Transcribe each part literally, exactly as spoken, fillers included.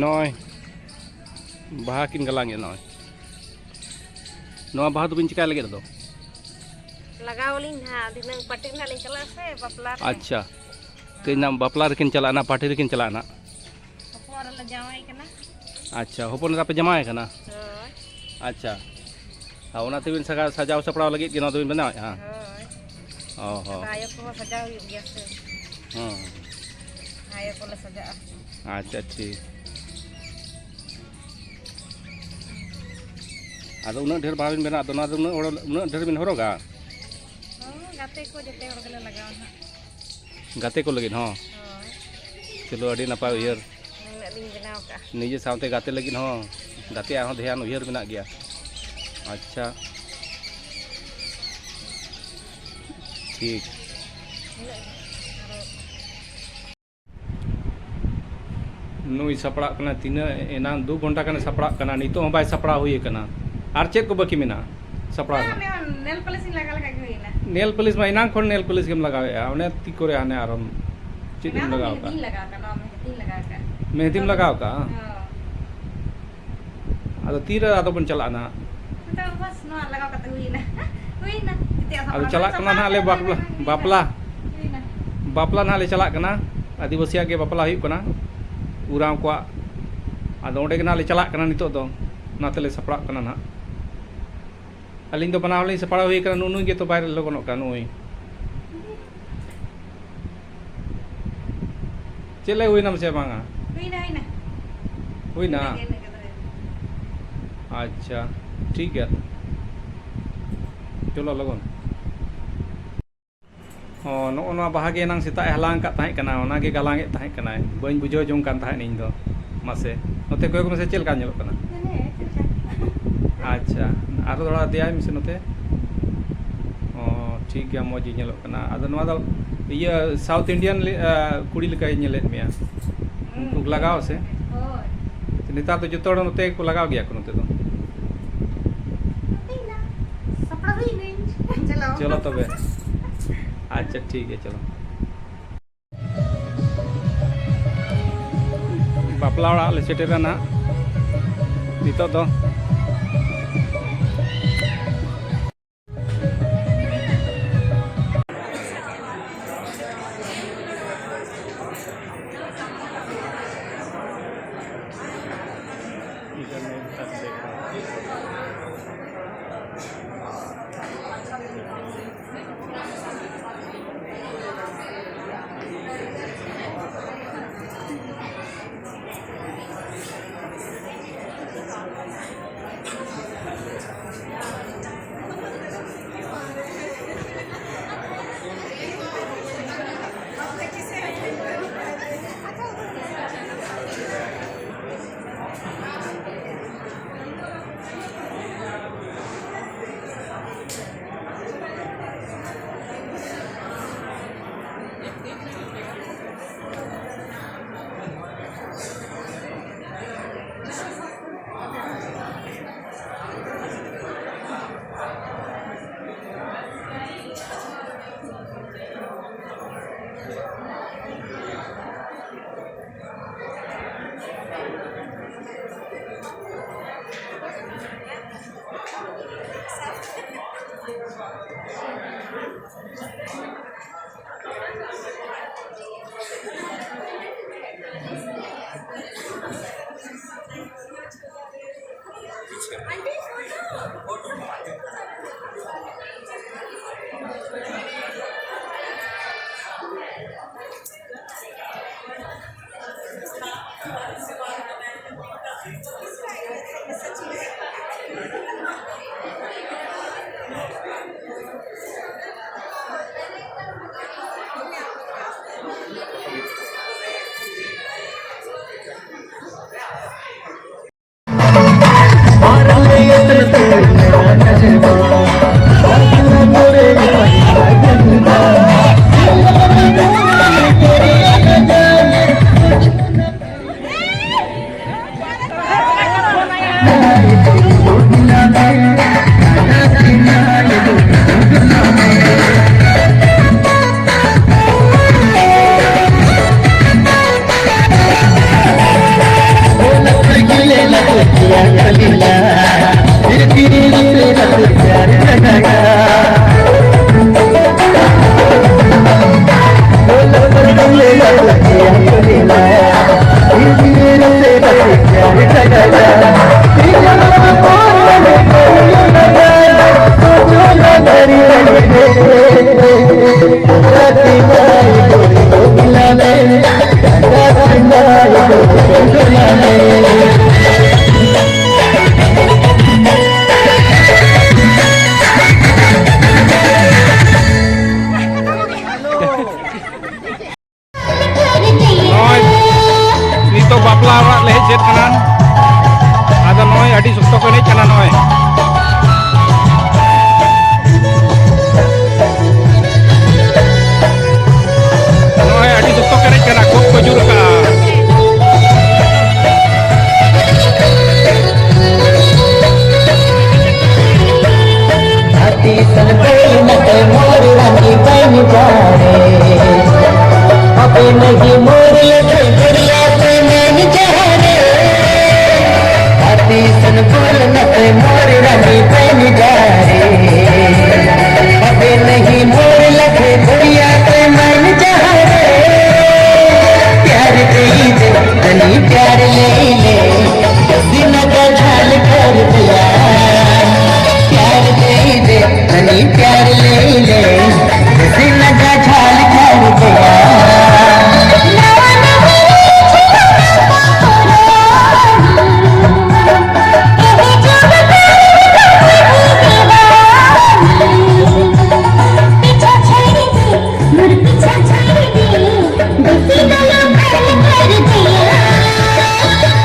ᱱᱚᱜᱼᱚᱭ ᱵᱟᱦᱟ ᱠᱤᱱ ᱜᱟᱞᱟᱝ ᱮᱫ, ᱱᱚᱜᱼᱚᱭ ᱱᱚᱣᱟ ᱵᱟᱦᱟ ᱫᱚᱵᱤᱱ ᱪᱤᱠᱟᱹᱭ ᱞᱟᱹᱜᱤᱫ ᱫᱚ? ᱞᱟᱜᱟᱣ ᱟᱹᱞᱤᱧ ᱱᱟᱦᱟᱜ, ᱫᱷᱤᱱᱟᱹᱝ ᱯᱟᱹᱴᱤ ᱨᱮᱱᱟᱜ ᱞᱤᱧ ᱪᱟᱞᱟᱜᱼᱟ ᱥᱮ ᱵᱟᱯᱞᱟ ᱨᱮ᱾ ᱟᱪᱪᱷᱟ, ᱛᱮᱦᱮᱧ ᱱᱟᱜ ᱵᱟᱯᱞᱟ ᱨᱮᱠᱤᱱ ᱪᱟᱞᱟᱜᱼᱟ ᱱᱟᱜ, ᱯᱟᱹᱴᱤ ᱨᱮᱠᱤᱱ ᱪᱟᱞᱟᱜᱼᱟ ᱱᱟᱜ᱾ ᱦᱚᱯᱚᱱ ᱨᱮᱞᱮ ᱡᱟᱶᱟᱭ ᱠᱟᱱᱟ᱾ ᱟᱪᱪᱷᱟ, ᱦᱚᱯᱚᱱ ᱮᱨᱟ ᱯᱮ ᱡᱟᱶᱟᱭ ᱠᱟᱱᱟ? ᱦᱳᱭ᱾ ᱟᱪᱪᱷᱟ, ᱟᱨ ᱚᱱᱟ ᱛᱮᱵᱤᱱ ᱥᱟᱜᱟ-, ᱥᱟᱡᱟᱣ ᱥᱟᱯᱲᱟᱣ ᱞᱟᱹᱜᱤᱫ ᱜᱮ ᱱᱚᱣᱟ ᱫᱚᱵᱤᱱ ᱵᱮᱱᱟᱣᱮᱫᱼᱟ? ᱦᱳᱭ᱾ ᱚ ᱦᱚᱸ᱾ ᱟᱫᱚ ᱟᱭᱳ ᱠᱚᱦᱚᱸ ᱥᱟᱡᱟᱣ ᱦᱩᱭᱩᱜ ᱜᱮᱭᱟ ᱥᱮ᱾ ᱦᱮᱸ᱾ ᱟᱭᱳ ᱠᱚᱞᱮ ᱥᱟᱡᱟᱜᱼᱟ᱾ ᱟᱪᱪᱷᱟ, ᱴᱷᱤᱠ᱾ ᱟᱫᱚ ᱩᱱᱟᱹᱜ ᱰᱷᱮᱨ ᱵᱟᱦᱟ ᱵᱤᱱ ᱵᱮᱱᱟᱣ, ᱟᱫᱚ ᱱᱚᱣᱟ ᱫᱚ ᱩᱱᱟᱹᱜ ᱦᱚᱲ, ᱩᱱᱟᱹᱜ ᱰᱷᱮᱨ ᱵᱤᱱ ᱦᱚᱨᱚᱜᱟ? ᱦᱚᱸ, ᱜᱟᱛᱮ ᱠᱚ ᱡᱚᱛᱚ ᱦᱚᱲ ᱜᱮᱞᱮ ᱞᱟᱜᱟᱣᱟ ᱱᱟᱦᱟᱜ᱾ ᱜᱟᱛᱮ ᱠᱚ ᱞᱟᱹᱜᱤᱫ ᱦᱚᱸ? ᱦᱳᱭ᱾ ᱪᱚᱞᱚ, ᱟᱹᱰᱤ ᱱᱟᱯᱟᱭ ᱩᱭᱦᱟᱹᱨ᱾ ᱱᱩᱱᱟᱹᱜ ᱞᱤᱧ ᱵᱮᱱᱟᱣ ᱠᱟᱜᱼᱟ᱾ ᱱᱤᱡᱮ ᱥᱟᱶᱛᱮ ᱜᱟᱛᱮ ᱞᱟᱹᱜᱤᱫ ᱦᱚᱸ, ᱜᱟᱛᱮᱭᱟᱜ ᱦᱚᱸ ᱫᱷᱮᱭᱟᱱ ᱩᱭᱦᱟᱹᱨ ᱢᱮᱱᱟᱜ ᱜᱮᱭᱟ᱾ ᱟᱪᱪᱷᱟ, ᱴᱷᱤᱠ᱾ ᱱᱩᱱᱟᱹᱜ ᱜᱮ᱾ ᱟᱨᱚ ᱱᱩᱭ ᱥᱟᱯᱲᱟᱜ ᱠᱟᱱᱟ, ᱛᱤᱱᱟᱹᱜ ᱮᱱᱟᱝ ᱫᱩ ᱜᱷᱚᱱᱴᱟ ᱜᱟᱱᱮ ᱥᱟᱯᱲᱟᱜ ᱠᱟᱱᱟ, ᱱᱤᱛᱚᱜ ᱦᱚᱸ ᱵᱟᱭ ᱥᱟᱯᱲᱟᱣ ᱦᱩᱭ ᱟᱠᱟᱱᱟ᱾ ᱟᱨ ᱪᱮᱫ ᱠᱚ ᱵᱟᱹᱠᱤ ᱢᱮᱱᱟᱜᱼᱟ ᱥᱟᱯᱲᱟᱣ ᱵᱟᱝ, ᱨᱮᱱᱟᱜ? ᱚᱱᱮ ᱱᱮᱞ ᱯᱟᱹᱞᱤᱥ ᱤᱧ ᱞᱟᱜᱟᱣ ᱞᱮᱠᱷᱟᱡ ᱜᱮ ᱦᱩᱭᱱᱟ᱾ ᱱᱮᱞ ᱯᱟᱹᱞᱤᱥ ᱢᱟ ᱮᱱᱟᱝ ᱠᱷᱚᱱ ᱱᱮᱞ ᱯᱟᱹᱞᱤᱥ ᱜᱮᱢ ᱞᱟᱜᱟᱣᱮᱫᱼᱟ, ᱚᱱᱮ ᱛᱤ ᱠᱚᱨᱮ ᱦᱟᱱᱮ ᱟᱨᱚᱢ ᱪᱮᱫ ᱮᱢ ᱮᱱᱟᱝ ᱞᱟᱜᱟᱣ ᱢᱮᱦᱫᱤᱧ ᱠᱟᱜᱼᱟ? ᱞᱟᱜᱟᱣ ᱠᱟᱜᱼᱟ, ᱱᱚᱣᱟ ᱢᱮᱦᱫᱤᱧ ᱞᱟᱜᱟᱣ ᱠᱟᱜᱼᱟ᱾ ᱢᱮᱦᱫᱤᱢ ᱞᱟᱜᱟᱣ ᱠᱟᱜᱼᱟ? ᱦᱚᱸ᱾ ᱟᱫᱚ ᱛᱤᱨᱮ ᱟᱫᱚ ᱵᱚᱱ ᱪᱟᱞᱟᱜᱼᱟ ᱱᱟᱦᱟᱜ? ᱱᱤᱛᱚᱜ ᱵᱟᱥ ᱱᱚᱣᱟ ᱞᱟᱜᱟᱣ ᱠᱟᱛᱮ ᱦᱩᱭᱱᱟ᱾ ᱦᱩᱭᱱᱟ᱾ ᱡᱩᱫᱤ ᱟᱫᱚ ᱟᱫᱚ ᱦᱚᱲ ᱪᱟᱞᱟᱜ ᱠᱟᱱᱟ ᱥᱟᱯᱲᱟᱣ ᱱᱟᱦᱟᱜ ᱞᱮ ᱠᱟᱛᱮ ᱵᱟᱯᱞᱟ, ᱦᱩᱭᱱᱟ᱾ ᱵᱟᱯᱞᱟ᱾ ᱦᱩᱭᱱᱟ᱾ ᱵᱟᱯᱞᱟ ᱱᱟᱦᱟᱜ ᱞᱮ ᱪᱟᱞᱟᱜ ᱠᱟᱱᱟ᱾ ᱟᱹᱫᱤᱵᱟᱹᱥᱤᱭᱟᱜ ᱜᱮ ᱵᱟᱯᱞᱟ ᱦᱩᱭᱩᱜ ᱠᱟᱱᱟ, ᱩᱨᱟᱸᱣ ᱠᱚᱣᱟᱜ᱾ ᱟᱫᱚ ᱚᱸᱰᱮ ᱜᱮ ᱱᱟᱦᱟᱜ ᱞᱮ ᱪᱟᱞᱟᱜ ᱠᱟᱱᱟ ᱱᱤᱛᱚᱜ ᱫᱚ, ᱚᱱᱟ ᱛᱮᱞᱮ ᱥᱟᱯᱲᱟᱜ ᱠᱟᱱᱟ ᱱᱟᱦᱟᱜ᱾ ᱟᱹᱞᱤᱧ ᱫᱚ ᱵᱟᱱᱟ ᱦᱚᱲ ᱞᱤᱧ ᱥᱟᱯᱲᱟᱣ ᱦᱩᱭ ᱠᱟᱱᱟ, ᱱᱩᱜᱼᱩ ᱱᱩᱭ ᱜᱮᱛᱚ ᱵᱟᱭ ᱞᱚᱜᱚᱱᱚᱜ ᱠᱟᱱᱟ, ᱱᱩᱜᱼᱩᱭ᱾ ᱪᱮᱫ ᱞᱮ ᱦᱩᱭᱱᱟ ᱢᱟᱥᱮ ᱵᱟᱝᱟ? ᱦᱩᱭᱱᱟ, ᱦᱩᱭᱱᱟ᱾ ᱦᱩᱭᱱᱟ? ᱤᱱᱟᱹᱜ ᱜᱮ, ᱤᱱᱟᱹᱜ ᱜᱮ ᱫᱚᱦᱚᱭ ᱢᱮ᱾ ᱟᱪᱪᱷᱟ, ᱴᱷᱤᱠ ᱜᱮᱭᱟ᱾ ᱪᱚᱞᱚ ᱞᱚᱜᱚᱱ᱾ ᱚ, ᱱᱚᱜᱼᱚ ᱱᱚᱣᱟ ᱵᱟᱦᱟ ᱜᱮ ᱮᱱᱟᱝ ᱥᱮᱛᱟᱜ ᱮ ᱦᱟᱞᱟᱝ ᱟᱠᱟᱫ ᱛᱟᱦᱮᱸ ᱠᱟᱱᱟ, ᱚᱱᱟ ᱜᱮ ᱜᱟᱞᱟᱝ ᱮᱫ ᱛᱟᱦᱮᱸ ᱠᱟᱱᱟᱭ᱾ ᱵᱟᱹᱧ ᱵᱩᱡᱷᱟᱹᱣ ᱡᱚᱝ ᱠᱟᱱ ᱛᱟᱦᱮᱸᱫ ᱤᱧ ᱫᱚ᱾ ᱢᱟᱥᱮ, ᱱᱚᱛᱮ ᱠᱚᱭᱚᱜ ᱢᱮᱥᱮ, ᱪᱮᱫ ᱞᱮᱠᱟ ᱧᱮᱞᱚᱜ ᱠᱟᱱᱟ? ᱢᱟᱱᱮ, ᱪᱮᱫ ᱞᱮᱠᱟ? ᱟᱪᱪᱷᱟ, ᱟᱨᱦᱚᱸ ᱛᱷᱚᱲᱟ ᱫᱮᱭᱟᱭ ᱢᱮᱥᱮ ᱱᱚᱛᱮ᱾ ᱚ, ᱴᱷᱤᱠ ᱜᱮᱭᱟ, ᱢᱚᱡᱽ ᱜᱮ ᱧᱮᱞᱚᱜ ᱠᱟᱱᱟ᱾ ᱟᱫᱚ ᱱᱚᱣᱟ ᱫᱚ ᱤᱭᱟᱹ South Indian ᱞᱮ-, ᱟ, ᱠᱩᱲᱤ ᱞᱮᱠᱟᱭ ᱧᱮᱞᱮᱫ ᱢᱮᱭᱟ᱾ ᱦᱩᱸ᱾ ᱩᱱᱠᱩ ᱞᱟᱜᱟᱣ ᱥᱮ? ᱦᱳᱭ᱾ ᱱᱮᱛᱟᱨ ᱫᱚ ᱡᱚᱛᱚ ᱦᱚᱲ ᱱᱚᱛᱮ ᱜᱮᱠᱚ ᱞᱟᱜᱟᱣ ᱜᱮᱭᱟ ᱠᱚ ᱱᱚᱛᱮ ᱫᱚ᱾ ᱥᱟᱯᱲᱟᱣ ᱦᱩᱭᱱᱟᱹᱧ᱾ ᱪᱚᱞᱚ᱾ ᱪᱚᱞᱚ ᱛᱚᱵᱮ᱾ ᱟᱪᱪᱷᱟ, ᱴᱷᱤᱠ ᱜᱮᱭᱟ, ᱪᱚᱞᱚ᱾ ᱵᱟᱯᱞᱟ ᱚᱲᱟᱜ ᱞᱮ ᱥᱮᱴᱮᱨᱟ ᱱᱟᱦᱟᱜ ᱱᱤᱛᱚᱜ ᱫᱚ᱾ ᱱᱚᱜᱼᱚᱭ ᱱᱤᱛᱚᱜ ᱵᱟᱯᱞᱟ ᱚᱲᱟᱜ ᱞᱮ ᱦᱮᱡ ᱥᱮᱴ ᱠᱟᱱᱟ᱾ ᱟᱫᱚ ᱱᱚᱜᱼᱚᱭ ᱟᱹᱰᱤ ᱥᱚᱠᱛᱚ ᱠᱚ ᱮᱱᱮᱡ ᱠᱟᱱᱟ ᱱᱚᱜᱼᱚᱭ᱾ ᱱᱚᱜᱼᱚᱭ ᱟᱹᱰᱤ ᱥᱚᱠᱛᱚ ᱠᱚ ᱮᱱᱮᱡ ᱠᱟᱱᱟ, ᱠᱷᱩᱵ ᱠᱚ ᱡᱳᱨ ᱟᱠᱟᱜᱼᱟ᱾ ᱦᱟᱹᱛᱤ ᱥᱟᱞ ᱵᱟᱹᱭ ᱱᱟᱛᱮ ᱢᱳᱨ ᱨᱟᱱᱤ ᱵᱟᱹᱧ ᱡᱟᱨᱮ᱾ ᱟᱯᱮ ᱱᱟᱹᱦᱤ ᱢᱳᱨ ᱞᱮᱠᱷᱮ ᱫᱚᱨᱭᱟ ᱛᱮ ᱢᱮᱱ ᱡᱟᱦᱟᱨᱮ᱾ ᱦᱟᱹᱛᱤ ᱥᱟᱞ ᱵᱟᱹᱭ ᱱᱟᱛᱮ ᱢᱳᱨ ᱨᱟᱱᱤ ᱵᱟᱹᱧ ᱡᱟᱨᱮ। अबे नहीं मोर लगे दुनिया के मन जहाँ रे। प्यार दे दे, तनी प्यार ले ले, हसीना का जाल कर दिया। प्यार दे दे, तनी प्यार ले ले, हसीना का जाल कर दिया।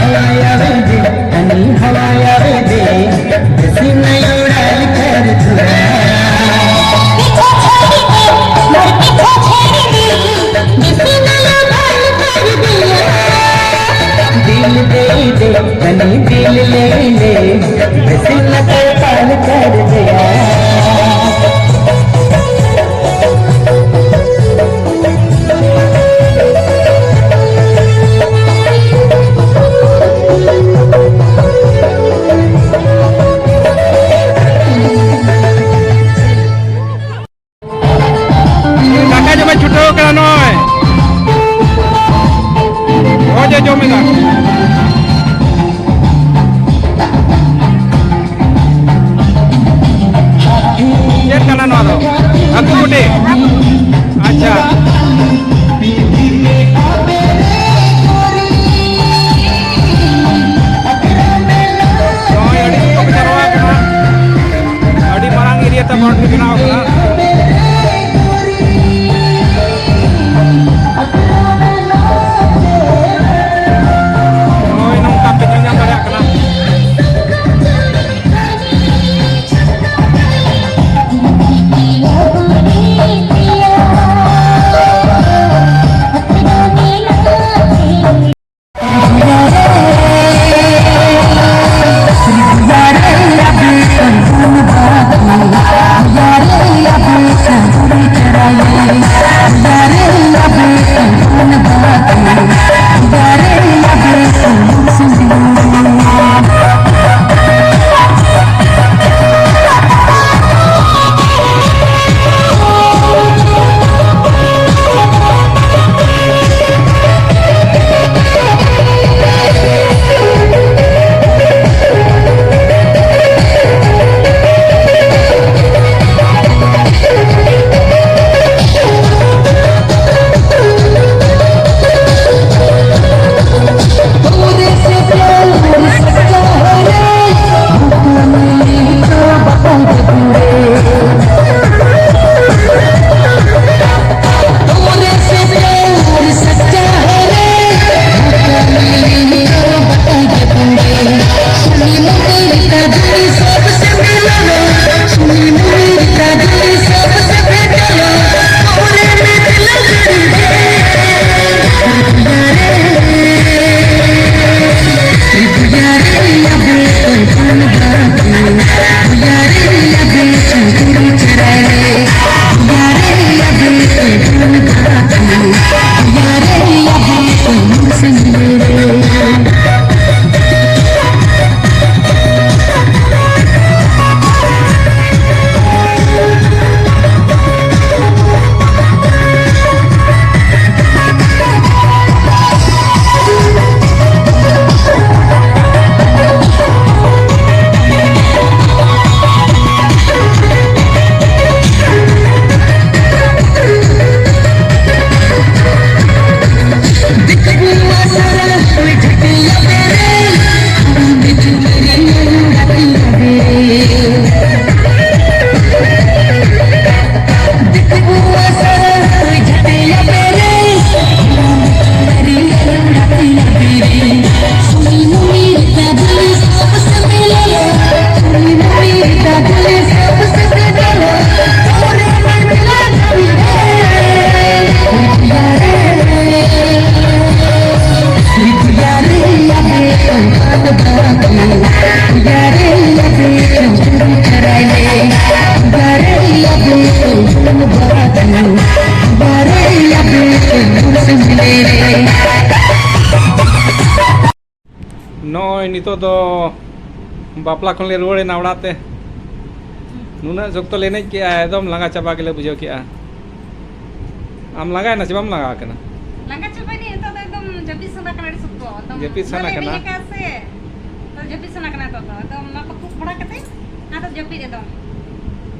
हवाया वे दे, हनी हवाया वे दे, हसीना उड़ाल कर दिया। पीछा छोड़ दे, मोर पीछा छोड़ दे, हसीना उड़ाल कर दिया। दिल दे दे, हनी दिल ले ले, हसीना उड़ाल कर दिया। ᱫᱟᱠᱟ ᱡᱚᱢᱮ ᱪᱷᱩᱴᱟᱹᱣ ᱠᱟᱱᱟ ᱱᱚᱜᱼᱚᱭ᱾ ᱱᱚᱜᱼᱚᱭ ᱡᱮ ᱡᱚᱢ ᱮᱫᱟ᱾ ᱪᱮᱫ ᱠᱟᱱᱟ ᱱᱚᱣᱟ ᱫᱚ? ᱦᱟᱹᱠᱩ ᱜᱩᱴᱤ? ᱟᱪᱪᱷᱟ᱾ ᱱᱚᱜᱼᱚᱭ ᱱᱤᱛᱚᱜ ᱫᱚ ᱵᱟᱯᱞᱟ ᱠᱷᱚᱱ ᱞᱮ ᱨᱩᱣᱟᱹᱲᱮᱱᱟ ᱚᱲᱟᱜ ᱛᱮ᱾ ᱱᱩᱱᱟᱹᱜ ᱥᱚᱠᱛᱚ ᱞᱮ ᱮᱱᱮᱡ ᱠᱮᱜᱼᱟ, ᱮᱠᱫᱚᱢ ᱞᱟᱸᱜᱟ ᱪᱟᱵᱟ ᱜᱮᱞᱮ ᱵᱩᱡᱷᱟᱹᱣ ᱠᱮᱜᱼᱟ᱾ ᱟᱢ ᱞᱟᱸᱜᱟᱭᱮᱱᱟ ᱥᱮ ᱵᱟᱢ ᱞᱟᱸᱜᱟ ᱟᱠᱟᱱᱟ? ᱞᱟᱸᱜᱟ ᱪᱟᱵᱟᱭᱮᱱᱟᱹᱧ, ᱱᱤᱛᱚᱜ ᱫᱚ ᱮᱠᱫᱚᱢ ᱡᱟᱹᱯᱤᱫ ᱥᱟᱱᱟ ᱠᱟᱱᱟ ᱟᱹᱰᱤ ᱥᱚᱠᱛᱚ, ᱮᱠᱫᱚᱢ ᱡᱟᱹᱯᱤᱫ ᱥᱟᱱᱟ ᱵᱟᱞᱮ ᱠᱟᱱᱟ? ᱮᱱᱮᱡ ᱟᱠᱟᱫᱼᱟ ᱥᱮ᱾ ᱛᱚ ᱡᱟᱹᱯᱤᱫ ᱥᱟᱱᱟ ᱠᱟᱱᱟ ᱱᱤᱛᱚᱜ ᱫᱚ, ᱮᱠᱫᱚᱢ ᱚᱱᱟ ᱠᱚ ᱛᱩᱫ ᱵᱟᱲᱟ ᱠᱟᱛᱮ ᱟᱫᱚ ᱡᱟᱹᱯᱤᱫ ᱮᱠᱫᱚᱢ᱾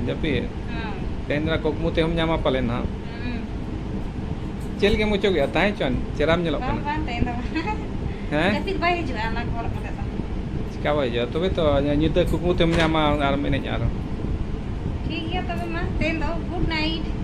ᱡᱟᱹᱯᱤᱫ? ᱦᱮᱸ᱾ ᱛᱮᱦᱮᱧ ᱫᱚ ᱠᱩᱠᱢᱩ ᱛᱮᱦᱚᱸᱢ ᱧᱟᱢᱟ ᱯᱟᱞᱮᱱ ᱦᱟᱸᱜ᱾ ᱦᱩᱸ᱾ ᱪᱮᱫ ᱞᱮᱠᱟᱢ ᱚᱪᱚᱜᱮᱜᱼᱟ? ᱛᱟᱦᱮᱸ ᱦᱚᱪᱚᱣᱟᱱ, ᱪᱮᱦᱨᱟᱢ ᱧᱮᱞᱚᱜ ᱵᱟᱝ, ᱠᱟᱱᱟ᱾ ᱵᱟᱝ, ᱛᱮᱦᱮᱧ ᱫᱚ ᱵᱟᱝ᱾ ᱦᱮᱸ? ᱡᱟᱹᱯᱤᱫ ᱵᱟᱭ ᱦᱤᱡᱩᱜᱼᱟ ᱚᱱᱟ ᱠᱚ ᱦᱚᱨᱚᱜ ᱠᱟᱛᱮ ᱫᱚ᱾ ᱪᱤᱠᱟ ᱵᱟᱭ ᱦᱤᱡᱩᱜᱼᱟ? ᱛᱚᱵᱮ ᱛᱚ, ᱧᱤᱫᱟᱹ ᱠᱩᱠᱢᱩ ᱛᱮᱢ ᱧᱟᱢᱟ ᱟᱨᱮᱢ ᱮᱱᱮᱡᱼᱟ ᱟᱨᱚ᱾ ᱴᱷᱤᱠ ᱜᱮᱭᱟ ᱛᱚᱵᱮ ᱢᱟ, ᱛᱮᱦᱮᱧ ᱫᱚ good night᱾